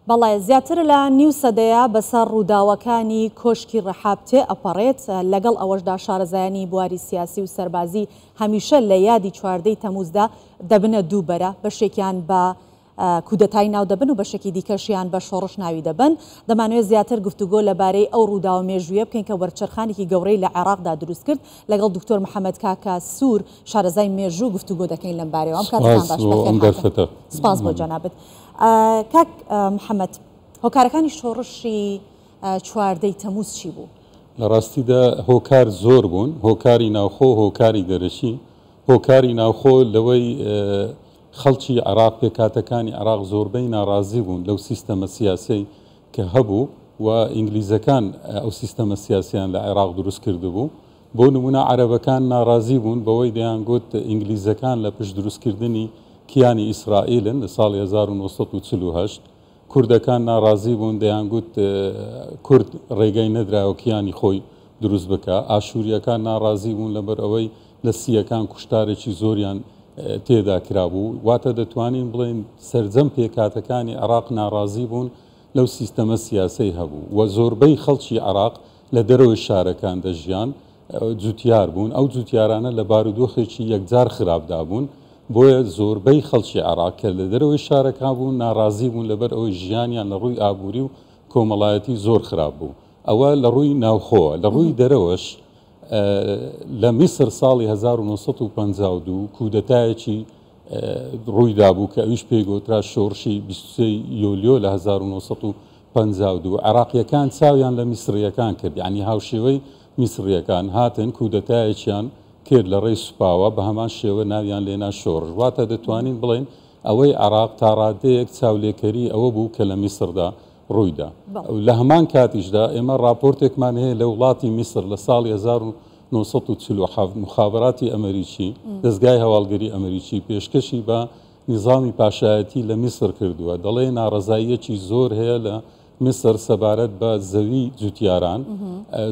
بەڵێ، زیاتر لە نیو سەدەیە بەسەر ڕووداوەکانی کۆشکی ڕەحاب تێ ئەپەڕێت، لەگەڵ ئەوەشدا شارەزایانی بواری سیاسی و سەربازی هەمیشە لە یادی چواردەی تەمووزدا دەبنە دوو بەرە، بەشێکیان بە کودەتای ناو دەبن و بەشێکی دیکەشیان بە شۆڕش ناوی دەبەن. دەمانەوێت زیاتر گفتوگۆ لەبارەی ئەو ڕووداوە مێژوویە بکەین کە وەرچەرخانێکی گەورەی لە عێراقدا دروست کرد، لەگەڵ دکتۆر محەمەد کاکە سوور شارەزای مێژوو گفتوگۆ دەکەین لەم بارەیەوە. ئەم کاتەتان سپاس باش، بۆ ئەم بەخێرهاتن. دەرفەتە. سپاس بۆ جەنابت. کاک محەمەد، هۆکارەکانی شۆڕشی چواردەی تەمووز چی بوو؟ لە ڕاستیدا هۆکار زۆر بوون، هۆکاری ناوخۆ و هۆکاری دەرەکی. هۆکاری ناوخۆ لەوەی خەڵکی عێراق، پێکهاتەکانی عێراق زۆربەی ناڕازی بوون لەو سیستەمە سیاسیەی کە هەبوو و ئینگلیزەکان ئەو سیستەمە سیاسیان لە عێراق دروست کردبوو. بۆ نموونە عەرەبەکان ناڕازی بوون بەوەی دەیانگوت ئینگلیزەکان لە پشت دروستکردنی کیانی ئیسرائیلن لە ساڵی 1948. کوردەکان ناڕازی بوون دەیانگوت کورد ڕێگەی نەدراوە کیانی خۆی دروست بکا. ئاشوورییەکان ناڕازی بوون لەبەر ئەوەی لە سییەکان کوشتارێکی زۆریان تێدا کرابوو. واتە دەتوانین بڵێین سەرجەم پێکهاتەکانی عێراق ناڕازی بوون لەو سیستەمە سیاسەی هەبوو و زۆربەی خەڵکی عێراق لە دەرەوەی شارەکان دەژیان، جوتیار بوون، ئەو جوتیارانە لە بارودۆخێکی یەکجار خراپدا بوون، بۆیە زۆربەی خەڵکی عێراق کە لە دەرەوەی شارەکان بوون ناڕازی بوون لەبەر ئەوەی ژیانیان لە ڕووی ئابووری و کۆمەڵایەتی زۆر خراپ بوو. ئەوە لە ڕووی ناوخۆوە. لە ڕووی دەرەوەش لە میسر ساڵی 1952 کودەتایەکی ڕووی دابوو کە ئەویش پێی گۆترا شۆڕشی 23 یۆلیۆ لە 1952. عێراقییەکان چاویان لە میسڕییەکان کرد، یانی هاوشێوەی میسڕییەکان هاتن کودەتایەکیان کرد لە ڕێی سوپاوە، بە هەمان شێوە ناویان لێنا شۆڕش. واتە دەتوانین بڵێین ئەوەی عێراق تا ڕادەیەک چاولێکەری ئەوە بوو کە لە میسڕدا ڕوویدا. لە هەمان کاتیشدا ئێمە ڕاپۆرتێکمان هەیە لە وڵاتی میسر لە ساڵی 1947 موخابەراتی ئەمەریکی، دەزگای هەواڵگری ئەمەریکی پێشکەشی بە نیزامی پاشایەتی لە میسر کردووە، دەڵێ ناڕەزاییەکی زۆر هەیە لە میسر سەبارەت بە زەوی جوتیاران،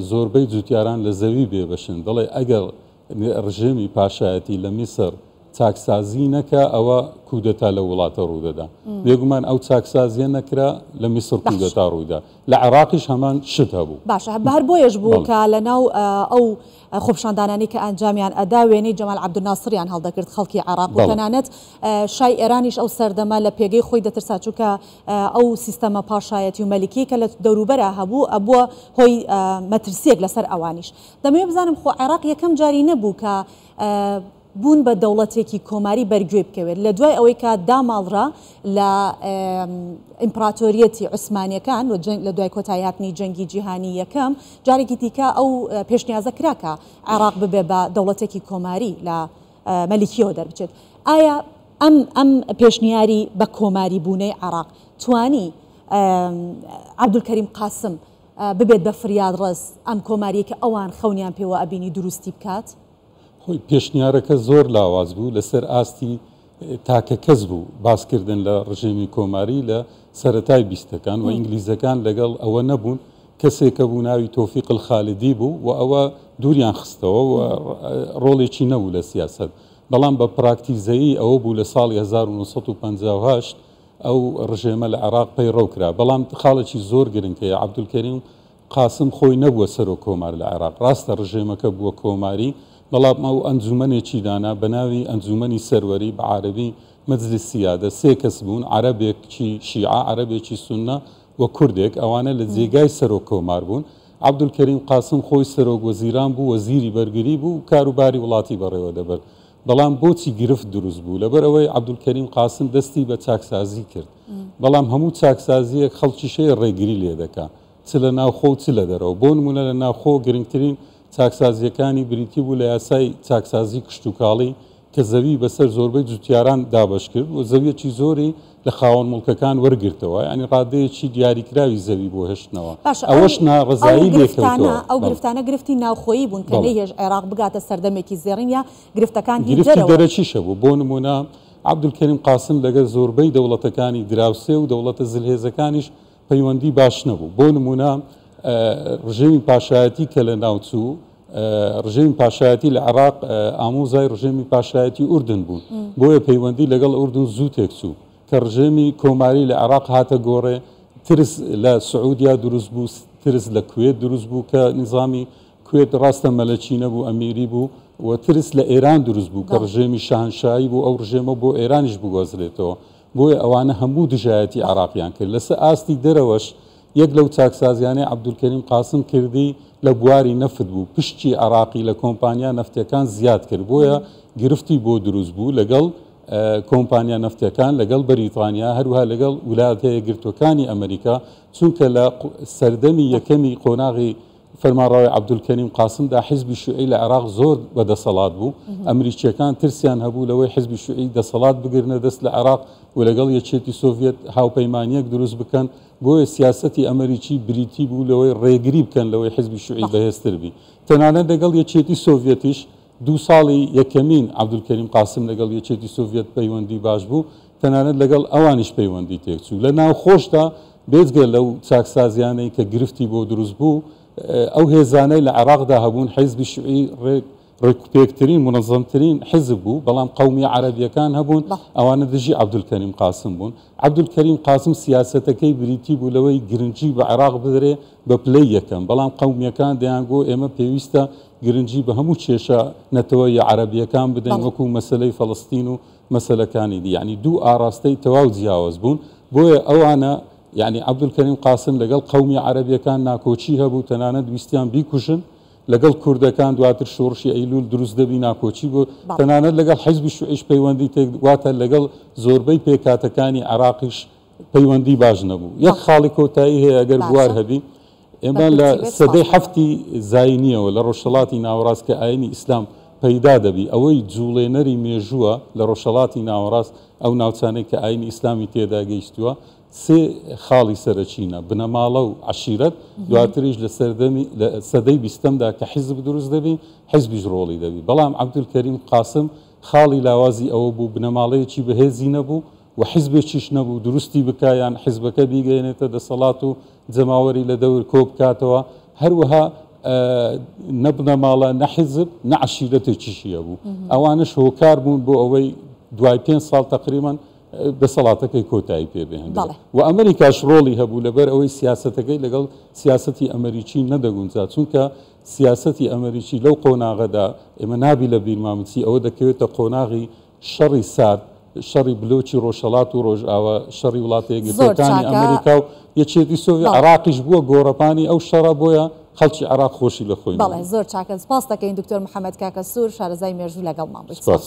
زۆربەی جوتیاران لە زەوی بێبەشن، دەڵێ ئەگەر ڕژێمی پاشایەتی لە میسر چاکسازی نەکا ئەوە کودەتا لەو وڵاتە ڕوودەدا. بێگومان ئەو چاکسازیە نەکرا، لە میسر کودەتا ڕوویدا، لە عێراقیش هەمان شت هەبوو. باشە هەر بۆیەش بوو کە لە ناو ئەو خۆپیشاندانانەی کە ئەنجامیان ئەدا وێنەی جەمال عەبدولناسریان هەڵدەکرد خەڵکی عێراق و تەنانەت شای ئێرانیش ئەو سەردەمە لە پێگەی خۆی دەترسا چونکە ئەو سیستەمە پاشایەتی و مەلیکی کە لە دەوروبەرا هەبوو ئەبووە هۆی مەترسییەک لەسەر ئەوانیش. دەمەوێت بزانم خۆ عێراق یەکەم جاری نەبوو کە بوون بە دەوڵەتێکی کۆماری بەرگوێی بکەوێت لە دوای ئەوەی کە داماڵرا لە ئیمپراتۆریەتی عوسمانیەکان و لە دوای کۆتایی هاتنی جەنگی جیهانی یەکەم جارێکی دیکە ئەو پێشنیازە کرا کە عێراق ببێ بە دەوڵەتێکی کۆماری لە مەلیکیەوە دەربچێت. ئایا ئەم ئەم پێشنیاری بە کۆماری بوونەی عێراق توانی عەبدولکەریم قاسم ببێت بە فریادڕەس ئەم کۆماریەی کە ئەوان خەونیان پێوە ئەبینی دروستی بکات؟ خۆی پێشنیارەکە زۆر لاواز بوو، لەسەر ئاستی تاکە کەس بوو باسکردن لە ڕژێمی کۆماری لە سەرەتای بیستەکان و ئینگلیزەکان لەگەڵ ئەوە نەبوون، کەسێک هەبوو ناوی تۆفیق الخالدی بوو و ئەوە دووریان خستەوە و ڕۆڵێکی نەبوو لە سیاسەت، بەڵام بە پراکتیزەیی ئەوە بوو لە ساڵی 1958 ئەو ڕژێمە لە عێراق پەیڕەو کرا، بەڵام خاڵێکی زۆر گرنگ هەیە، عەبدولکەریم قاسم خۆی نەبووە سەرۆک کۆمار لە عێراق، ڕاستە ڕژێمەکە بووە کۆماری، بەڵام ئەو ئەنجومەنێکی دانا بە ناوی ئەنجومەنی سەروەری، بە عارەبی مجلس سیادە، سێ کەس بوون، عەرەبێکی شیعە، عەرەبێکی سوننە و کوردێک، ئەوانە لە جێگای سەرۆک کۆمار بوون. عەبدولکەریم قاسم خۆی سەرۆک وەزیران بوو، وەزیری بەرگری بوو و کاروباری وڵاتی بەڕێوە دەبرد. بەڵام بۆچی گرفت دروست بوو؟ لەبەر ئەوەی عەبدولکەریم قاسم دەستی بە چاکسازی کرد. بەڵام هەموو چاکسازییەک خەڵکیش هەیە ڕێگری لێ دەکا، چ لە ناوخۆ و چ لە دەرەوە. بۆ نموونە لە ناوخۆ گرنگترین چاکسازییەکانی بریتی بوو لە یاسای چاکسازی کشتوکاڵی کە زەوی بەسەر زۆربەی جوتیاران دابەش کرد و زەوییەکی زۆری لە خاوەن موڵکەکان وەرگرتەوە، یانی ڕادەیەکی دیاریکراوی زەوی بۆ هێشتنەوە. باشە ئەو ئەوەش ئەو ناڕەزایی لێ گرفتانە کەوتەوە. ئەو بەڵێ. گرفتانە گرفتی ناوخۆیی بوون کە بەڵێ. نەیهێشت عێراق بگاتە سەردەمێکی زێڕین یا گرفتەکان هی گرفتی دەرەوە؟ دەرەکیش هەبوو، بۆ نموونە عەبدولکەریم قاسم لەگەل زۆربەی دەوڵەتەکانی دراوسێ و دەوڵەتە زلهێزەکانیش پەیوەندی باش نەبوو. بۆ نموونە ڕژێمی پاشایەتی کە لەناوچوو، ڕژێمی پاشایەتی لە عێراق ئامۆزای ڕژێمی پاشایەتی ئوردن بوون، بۆیە پەیوەندی لەگەڵ ئوردن زوو تێکچوو. کە ڕژێمی کۆماری لە عێراق هاتە گۆڕێ، ترس لە سعودیا دروست بوو، ترس لە کوێت دروست بوو کە نیزامی کوێت ڕاستە مەلەکی نەبوو ئەمیری بوو و ترس لە ئێران دروست بوو کە ڕژێمی شاهنشایی بوو ئەو ڕژێمە بۆ ئێرانیش بگوازرێتەوە. بۆیە ئەوانە هەموو دژایەتی عێراقیان کرد. لەسەر ئاستی دەرەوەش یەک لەو چاکسازیانەی عەبدولکەریم قاسم کردی لە بواری نەفت بوو، پشکی عێراقی لە کۆمپانیا نەفتیەکان زیاد کرد، بۆیە گرفتی بۆ دروست بوو لەگەڵ کۆمپانیا نەفتیەکان، لەگەڵ بەریتانیا، هەروەها لەگەڵ ولایەتە یەکگرتووەکانی ئەمریکا، چونکە لە سەردەمی یەکەمی قۆناغی فەرمانڕەوای عەبدولکەریم قاسمدا حیزبی شیوعی لە عێراق زۆر بە دەسەڵات بوو، ئەمریکییەکان ترسیان هەبوو لەوەی حیزبی شیوعی دەسەڵات بگرنە دەست لە عێراق و لەگەڵ یەکێتی سۆڤیەت هاوپەیمانییەک دروست بکەن، بۆیە سیاسەتی ئەمریکی بریتی بوو لەوەی ڕێگری بکەن لەوەی حیزبی شیوعی بەهێزتر بی. تەنانەت لەگەڵ یەکێتی سۆڤیەتیش دوو ساڵی یەکەمین عەبدولکەریم قاسم لەگەڵ یەکێتی سۆڤیەت پەیوەندی باش بوو، تەنانەت لەگەڵ ئەوانیش پەیوەندی تێکچوو. لە ناوخۆشدا بێجگە لەو چاکسازیانەی کە گرفتی بۆ دروست بوو، ئەو هێزانەی لە عێراقدا هەبوون، حیزبی شیوعی ڕێک ڕێکوپێکترین، مونەزەمترین حیزب بوو، بەڵام قەومییە عەرەبییەکان هەبوون، ئەوانە دژی عەبدولکەریم قاسم بوون. عەبدولکەریم قاسم سیاسەتەکەی بریتی بوو لەوەی گرنگی بە عێراق بدرێ بە پلەی یەکەم، بەڵام قەومییەکان دەیانگۆ ئێمە پێویستە گرنگی بە هەموو کێشە نەتەوەییە عەرەبییەکان بدەین وەکوو مەسەلەی فەڵەستین و مەسەلەکانی دی. یەعنی دوو ئاڕاستەی تەواو جیاواز بوون. بۆیە ئەوانە یەعنی عەبدولکەریم قاسم لەگەڵ قەومییە عەرەبییەکان ناکۆکی هەبوو، تەنانەت ویستیان بیکوژن. لەگەڵ کوردەکان دواتر شۆڕشی ئەیلوول دروست دەبی ناکۆکی بوو. تەنانەت لەگەڵ حیزبی شوعیش پەیوەندی تێک واتە لەگەڵ زۆربەی پێکهاتەکانی عێراقیش پەیوەندی باش نەبوو. یەک خاڵی کۆتایی هەیە ئەگەر بوار هەبی. ئێمە لە سەدەی حەفتی زاینیەوە لە ڕۆژهەڵاتی ناوەڕاست کە ئاینی ئیسلام پەیدا دەبی ئەوەی جوڵێنەری مێژووە لە ڕۆژهەڵاتی ناوەڕاست ئەو ناوچانەی کە ئاینی ئیسلامی تێدا گەیشتووە سێ خاڵی سەرەکینە بنەماڵە و عەشیرەت دواتریش لە سەردەمی لە سەدەی بیستەمدا کە حیزب دروست دەبی حیزبیش ڕۆڵی دەبی بەڵام عەبدولکەریم قاسم خاڵی لاوازی ئەوە بوو بنەماڵەیەکی بەهێزی نەبوو و حیزبێکیش نەبوو دروستی بکا یان حیزبەکە بیگەیەنێتە دەسەڵات و جەماوەری لە دەور کۆ بکاتەوە، هەروەها نە بنەماڵە نە حیزب نە عەشیرەتێکیشی هەبوو. ئەوانەش هۆکار بوون بۆ ئەوەی دوای پێنج ساڵ تەقریبەن دەسەڵاتەکەی کۆتایی پێ بهێنرێت و ئەمریکاش ڕۆڵی هەبوو لەبەر ئەوەی سیاسەتەکەی لەگەڵ سیاسەتی ئەمریکی نەدەگونجا، چونکە سیاسەتی ئەمریکی لەو قۆناغەدا ئێمە نابی لە بیرمان بچی ئەوە دەکەوێتە قۆناغی شەڕی سارد، شەڕی بلۆکی ڕۆژهەڵات و ڕۆژئاوا، شەڕی وڵاتە یەکگرتووەکانی ئەمریکا و یەکێتی سۆڤیەت، عێراقیش بووە گۆڕەپانی ئەو شەڕە، بۆیە خەڵکی عێراق خۆشی لە خۆی نەبوو. بەڵێ زۆر چاکە، سپاست دەکەین دکتۆر محەمەد کاکەسوور شارەزای مێژوو لەگەڵمان بوویت. سپاس.